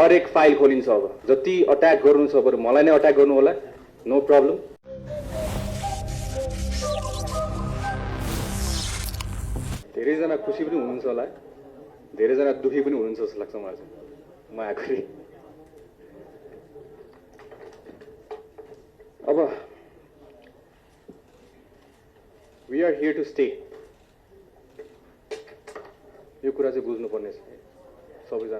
हरेक फाइल खोलिन्छ। अब जति अट्याक गर्नु छ बरु मलाई नै अट्याक गर्नु होला, नो प्रब्लम। धेरैजना खुसी पनि हुनुहुन्छ होला, धेरैजना दुखी पनि हुनुहुन्छ जस्तो लाग्छ मलाई चाहिँ। म आखिरी अब we are here to stay, यो कुरा चाहिँ बुझ्नुपर्ने छ सबैजना।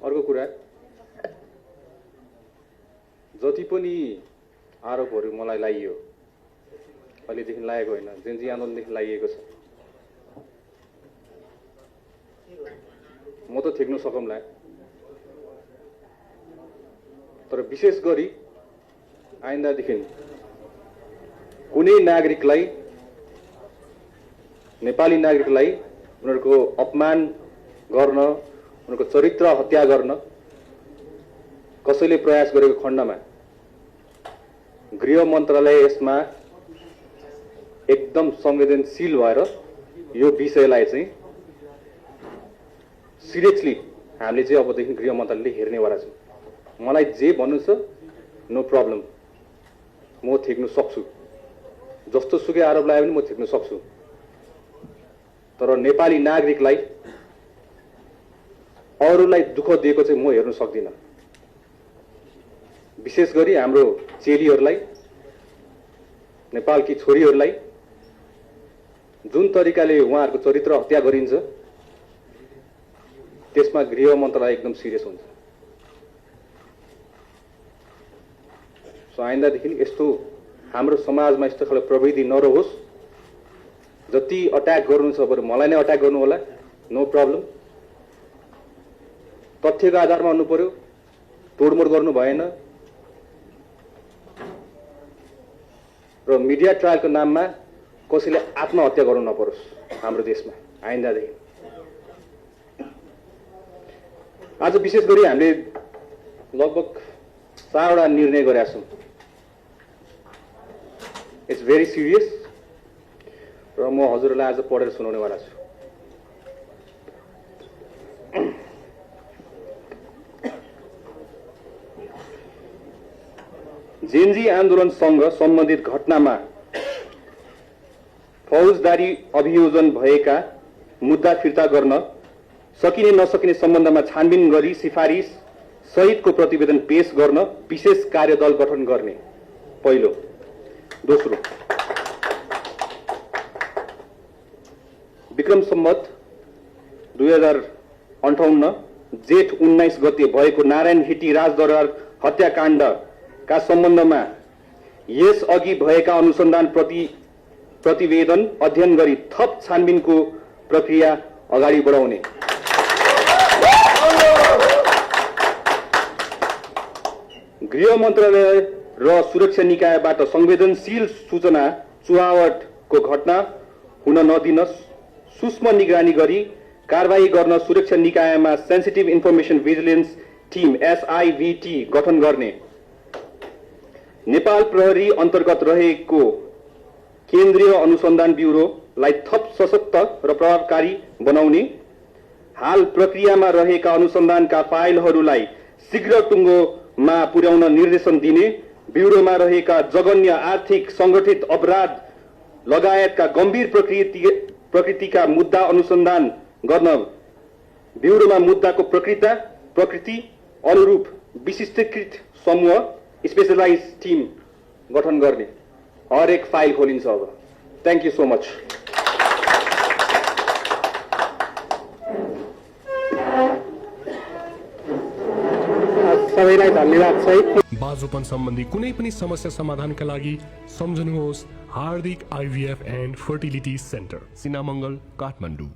अर्को कुरा, जति पनि आरोपहरू मलाई लाइयो, अहिलेदेखि लागेको होइन, जेनजी आन्दोलनदेखि लाइएको छ, म त ठेक्न सकौँला। तर विशेष गरी आइन्दादेखि कुनै नागरिकलाई, नेपाली नागरिकलाई उनीहरूको अपमान गर्न, उनीहरूको चरित्र हत्या गर्न कसैले प्रयास गरेको खण्डमा गृह मन्त्रालय यसमा एकदम संवेदनशील भएर यो विषयलाई चाहिँ सिरियसली हामीले चाहिँ अबदेखि गृह मन्त्रालयले हेर्नेवाला छौँ। मलाई जे भन्नु छ नो प्रब्लम, म ठेक्नु सक्छु, जस्तो सुकै आरोप लगायो भने म ठेक्नु सक्छु। तर नेपाली नागरिकलाई, अरूलाई दुःख दिएको चाहिँ म हेर्न सक्दिनँ। विशेष गरी हाम्रो चेलीहरूलाई, नेपालकी छोरीहरूलाई जुन तरिकाले उहाँहरूको चरित्र हत्या गरिन्छ त्यसमा गृह मन्त्रालय एकदम सिरियस हुन्छ। सो आइन्दादेखि यस्तो हाम्रो समाजमा यस्तो खालको प्रवृत्ति नरहोस्। जति अट्याक गर्नु छ बरु मलाई नै अट्याक गर्नु होला, नो प्रब्लम। तथ्यको आधारमा हुनु पर्यो, तोडमोड गर्नु भएन। र मिडिया ट्रायलको नाममा कसैले आत्महत्या गर्नु नपरोस् हाम्रो देशमा आइन्दादेखि। आज विशेष गरी हामीले लगभग 4वटा निर्णय गरेका छौँ। इट्स भेरी सिरियस र म हजुरलाई आज पढेर सुनाउनेवाला छु। जेनजी आन्दोलनसँग सम्बन्धित घटनामा फौजदारी अभियोजन भएका मुद्दा फिर्ता गर्न सकिने नसकिने सम्बन्धमा छानबिन गरी सिफारिस सहितको प्रतिवेदन पेश गर्न विशेष कार्यदल गठन गर्ने पहिलो। दोस्रो, विक्रम सम्वत 2058 जेठ 19 गते भएको नारायण हिटी राजदरबार हत्याकाण्डका सम्बन्धमा यस अघि भएका अनुसन्धान प्रतिवेदन अध्ययन गरी थप छानबिनको प्रक्रिया अगाडि बढाउने। गृह मन्त्रालय र सुरक्षा निकायबाट संवेदनशील सूचना चुहावटको घटना हुन नदिन सूक्ष्म निगरानी गरी कारबाही गर्न सुरक्षा निकायमा sensitive information vigilance team SIVT गठन गर्ने। नेपाल प्रहरी अन्तर्गत रहेको केन्द्रीय अनुसन्धान ब्युरोलाई थप सशक्त र प्रभावकारी बनाउने। हाल प्रक्रियामा रहेका अनुसन्धानका फाइलहरूलाई शीघ्र टुङ्गोमा पुर्याउन निर्देशन दिने। ब्युरोमा रहेका जघन्य आर्थिक संगठित अपराध लगायतका गम्भीर प्रकृतिका मुद्दा अनुसन्धान गर्न ब्युरोमा मुद्दाको प्रकृति अनुरूप विशिष्टीकृत समूह स्पेशलाइज टिम गठन गर्ने। हरेक फाइल खोलिन्छ अब। Thank you so much. सबैलाई धन्यवाद सहित बाजुपन सम्बन्धी कुनै पनि समस्या समाधानका लागि सम्झनुहोस् हार्दिक IVF and fertility centre, Sinamangal, Kathmandu.